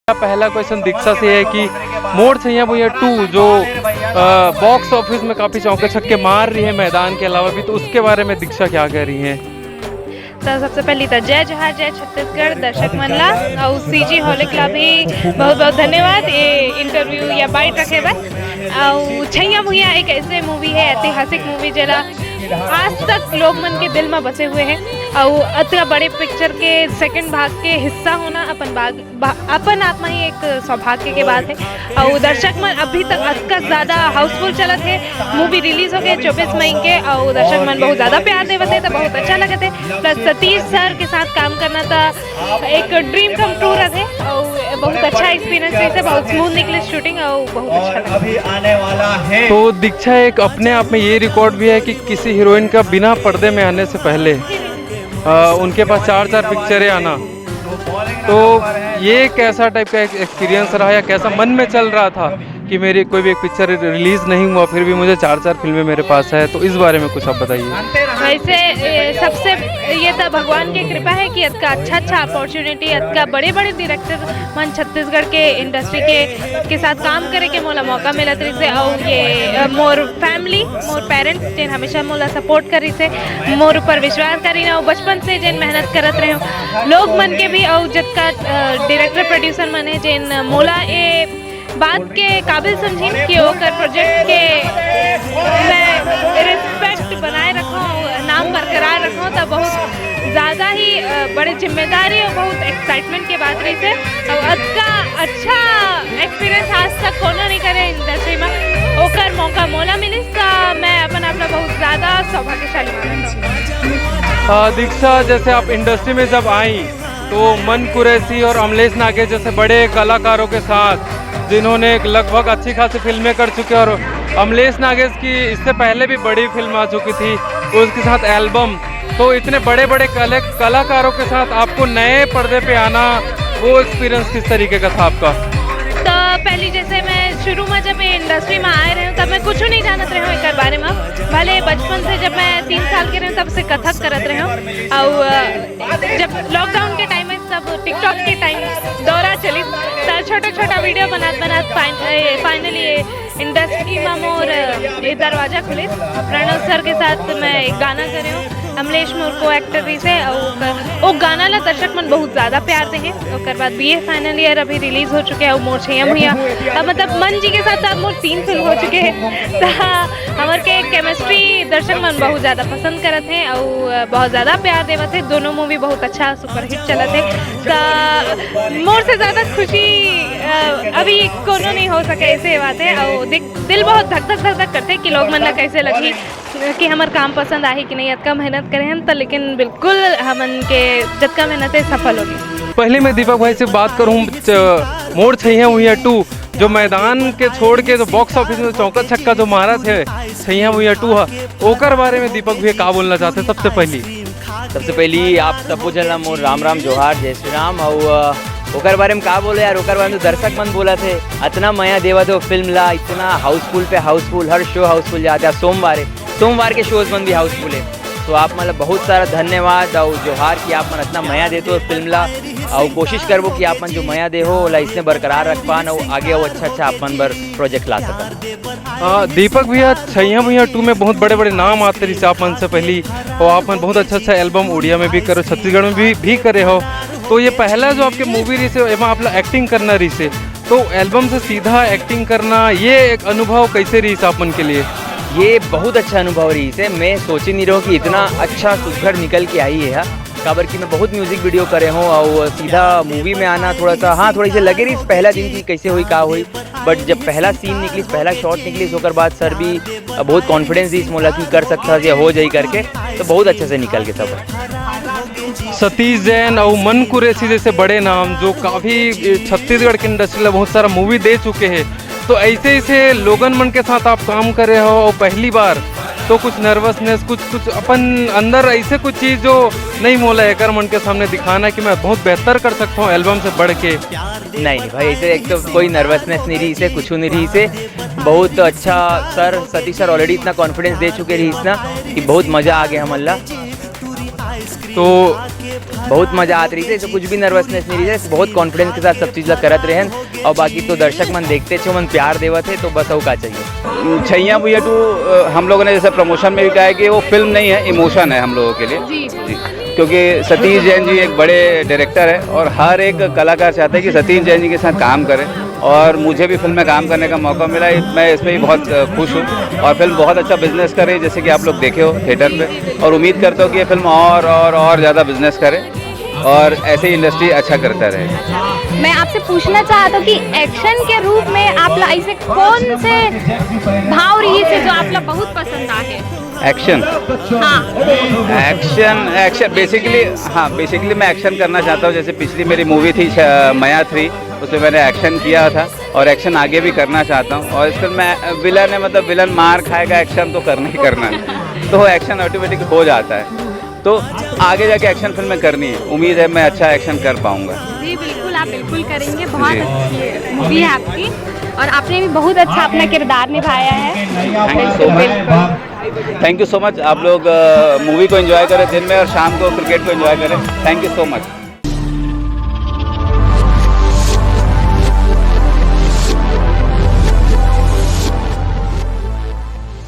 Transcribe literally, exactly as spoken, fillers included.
पहला क्वेश्चन दीक्षा से है कि मोर छैया भुइयां टू जो बॉक्स ऑफिस में काफ़ी चौके छक्के मार रही है मैदान के अलावा भी, तो उसके बारे में दीक्षा क्या कह रही है? तो सबसे पहली तो जय जोहार, जय छत्तीसगढ़ दर्शक मन ला, और सीजी हॉलिक ला भी बहुत बहुत धन्यवाद ये इंटरव्यू या बाइट रखे बर। और छैया भुइयां एक ऐसे मूवी है, ऐतिहासिक मूवी, जेला आज तक लोग मन के दिल में बसे हुए हैं। और अतना बड़े पिक्चर के सेकंड भाग के हिस्सा होना अपन बाग बा- अपन आप में ही एक सौभाग्य के बात है। और दर्शक मन अभी तक अतका ज्यादा हाउसफुल चलत है। मूवी रिलीज हो गए चौबीस मई के, और दर्शक मन बहुत ज्यादा प्यार देवत है, तो बहुत अच्छा लगत है। प्लस सतीश सर के साथ काम करना था एक ड्रीम कम ट्रू रहे, और बहुत अच्छा एक्सपीरियंस रहिसे, बहुत स्मूथ निकले शूटिंग, और बहुत अच्छा लगा। तो दीक्षा, एक अपने आप में ये रिकॉर्ड भी है कि किसी हीरोइन का बिना पर्दे में आने से पहले आ, उनके पास चार चार पिक्चरें आना, तो ये कैसा टाइप का एक एक्सपीरियंस रहा या कैसा मन में चल रहा था कि मेरी कोई भी एक पिक्चर रिलीज नहीं हुआ फिर भी मुझे चार चार फिल्में मेरे पास है, तो इस बारे में कुछ आप बताइए। वैसे ए, सबसे ये तो भगवान की कृपा है कि अतका अच्छा अच्छा अपॉर्चुनिटी, अतका बड़े बड़े डायरेक्टर मन छत्तीसगढ़ के इंडस्ट्री के के साथ काम करे के मोला मौका मिलत रहिसे। और ये अ, मोर फैमिली, मोर पेरेंट्स, जेन हमेशा मोला सपोर्ट करिसे, मोर ऊपर विश्वास करिन, और बचपन से जेन मेहनत करत रहे लोग मन के भी, और जतका डायरेक्टर प्रोड्यूसर मन है जेन मोला ए बात के काबिल समझिन कि ओकर प्रोजेक्ट के मैं रिस्पेक्ट बनाए रखूं, नाम बरकरार रखूं, तो बहुत ज्यादा ही अ, बड़े जिम्मेदारी और बहुत एक्साइटमेंट के बात रहिसे। और अतका अच्छा एक्सपीरियंस आज तक कोनो नहीं करे इंडस्ट्री में, ओकर मौका मोला मिलिस, तो मैं अपन आप ला बहुत ज्यादा सौभाग्यशाली मानत हूँ। आ, दीक्षा, जैसे आप इंडस्ट्री में जब आई तो मन कुरैशी और अमलेश नागेश जैसे बड़े कलाकारों के साथ, जिन्होंने एक लगभग अच्छी खासी फिल्में कर चुके हैं, और अमलेश नागेश की इससे पहले भी बड़ी फिल्म आ चुकी थी, उसके साथ एल्बम, तो इतने बड़े बड़े कले कलाकारों के साथ आपको नए पर्दे पे आना, वो एक्सपीरियंस किस तरीके का था आपका? तो पहली जैसे मैं शुरू में जब ये इंडस्ट्री में आए रहे हूँ तब मैं कुछ नहीं जानत रहे हूँ एक बारे में। भले बचपन से जब मैं तीन साल के रहे हूँ तब से कथक करत रहे हूँ, और अ, जब लॉकडाउन के टाइम में सब टिकटॉक के टाइम दौरा चली, तो छोटा छोटा वीडियो बनात बनात फाइनली इंडस्ट्री में मोर ये दरवाजा खुले। प्रणव सर के साथ मैं एक गाना करे हूँ, अमलेश मोर को एक्टर रहिसे, और ओकर- वो गाना ला दर्शक मन बहुत ज्यादा प्यार दे हैं। ओकर बाद बीए फाइनल ईयर अभी रिलीज हो चुके हैं, और मोर छैया भुइयां, अब मतलब मन जी के साथ अब मोर तीन फिल्म हो चुके हैं। तो हमर के केमिस्ट्री दर्शक मन बहुत ज्यादा पसंद करत हैं, और बहुत ज्यादा प्यार देवत है। दोनों मूवी बहुत अच्छा सुपरहिट चलत है, तो मोर से ज्यादा खुशी अ, अभी कोनो नहीं हो सके, ऐसे बात है। और देख, दिल बहुत धक धक धक धक करते कि लोग मन ला कैसे लगी, कि हमर काम पसंद आही कि नहीं। अतका मेहनत करे हन तो, लेकिन बिल्कुल हमन के जतका मेहनत है सफल होगी। पहले मैं दीपक भाई से बात करूँ, च- मोर छैया भुइयां टू जो मैदान के छोड़ के जो बॉक्स ऑफिस में चौका छक्का जो मारा थे छैया भुइयां टू हा, ओकर बारे में दीपक भैया का बोलना चाहते हैं सबसे पहली? सबसे पहली आप सबो झन ला मोर राम राम जोहार, जय श्री राम। और अ, ओकर बारे में का बोले यार, ओकर बारे में तो दर्शक मन बोला थे, इतना मया देवा थे वो फिल्म ला, इतना हाउसफुल पे हाउसफुल, हर शो हाउसफुल जाता है। सोमवार है, सोमवार के शोज मन भी हाउसफुल है। तो आप मतलब बहुत सारा धन्यवाद और जोहार कि आप मन इतना मया देते हो फिल्म ला, और कोशिश करबो कि आप मन जो मया दे हो ओला इसने बरकरार रख पान और आगे और अच्छा अच्छा आप मन बर प्रोजेक्ट ला सकन। आ, दीपक भैया, छैया भुइयां टू में बहुत बड़े बड़े नाम आते रहिसे आप मन से पहली, और आप मन बहुत अच्छा अच्छा एल्बम उड़िया में भी करो, छत्तीसगढ़ में भी भी करे हो, तो ये पहला जो आपके मूवी रहिसे, एमा आप ला एक्टिंग करना रहिसे, तो एल्बम से सीधा एक्टिंग करना, ये एक अनुभव कैसे रहिसे आप मन के लिए? ये बहुत अच्छा अनुभव रहिसे। मैं सोचे नहीं रहूँ कि इतना अच्छा सुघर निकल के आई है, काबर कि मैं बहुत म्यूजिक वीडियो करे हूँ और सीधा मूवी में आना थोड़ा सा, हाँ, थोड़ी सी लगे रही पहला दिन की कैसे हुई का हुई, बट जब पहला सीन निकलिस, पहला शॉट निकलिस, ओकर बाद सर भी बहुत कॉन्फिडेंस दिस मोला कि कर सकता या हो जाई करके, तो बहुत अच्छे से निकल के सब। सतीश जैन और मन कुरैशी जैसे बड़े नाम जो काफ़ी छत्तीसगढ़ के इंडस्ट्री ला बहुत सारा मूवी दे चुके हैं, तो ऐसे ऐसे लोगन मन के साथ आप काम करे हो और पहली बार, तो कुछ नर्वसनेस, कुछ कुछ अपन अंदर ऐसे कुछ चीज़ जो नहीं मोला एकर मन के सामने दिखाना कि मैं बहुत बेहतर कर सकता हूँ एल्बम से बढ़ के? नहीं नहीं भाई, ऐसे एक तो कोई नर्वसनेस नहीं रहिसे, कुछ नहीं रहिसे। बहुत अच्छा सर, सतीश सर ऑलरेडी इतना कॉन्फिडेंस दे चुके रहिस ना कि बहुत मजा आ गया हमन ला। तो बहुत मजा आत रहिस हे, कुछ भी नर्वसनेस नहीं रहिस हे, बहुत कॉन्फिडेंस के साथ सब चीज ला करत रहेन। और बाकी तो दर्शक मन देखते छे, मन प्यार देवत हे, तो बस अउ का चाहिए। छैया भुइयां टू, अ, हम लोगों ने जैसे प्रमोशन में भी कहा है कि वो फिल्म नहीं है, इमोशन है हम लोगों के लिए। जी। जी। क्योंकि सतीश जैन जी एक बड़े डायरेक्टर है और हर एक कलाकार चाहता है कि सतीश जैन जी के साथ काम करे, और मुझे भी फिल्म में काम करने का मौका मिला। मैं इसमें भी बहुत, अ, खुश हूँ और फिल्म बहुत अच्छा बिजनेस कर रही है, जैसे कि आप लोग देखे हो थिएटर पे, और उम्मीद करता हूँ कि ये फिल्म और, और, और ज़्यादा बिजनेस करे और ऐसे ही इंडस्ट्री अच्छा करता रहे। मैं आपसे पूछना चाहता हूँ कि एक्शन के रूप में आप ला ऐसे कौन से भाव रहिस हे जो आप ला बहुत पसंद आए? एक्शन। हाँ। एक्शन, एक्शन बेसिकली, हाँ, बेसिकली मैं एक्शन करना चाहता हूँ। जैसे पिछली मेरी मूवी थी श- मया थ्री, उसमें मैंने एक्शन किया था और एक्शन आगे भी करना चाहता हूँ। और इस फिल्म में विलन है, मतलब विलन मार खाएगा, एक्शन तो करना ही करना है, तो एक्शन ऑटोमेटिक हो जाता है। तो आगे जाके एक्शन फिल्में करनी है, उम्मीद है मैं अच्छा एक्शन कर पाऊंगा। जी बिल्कुल, आप बिल्कुल करेंगे। बहुत जी। अच्छी मूवी है आपकी और आपने भी बहुत अच्छा अपना किरदार निभाया है। Thank you so much. बिल्कुल। Thank you so much. आप लोग मूवी को एंजॉय करें, दिन में और शाम को क्रिकेट को एंजॉय करें। Thank you so much.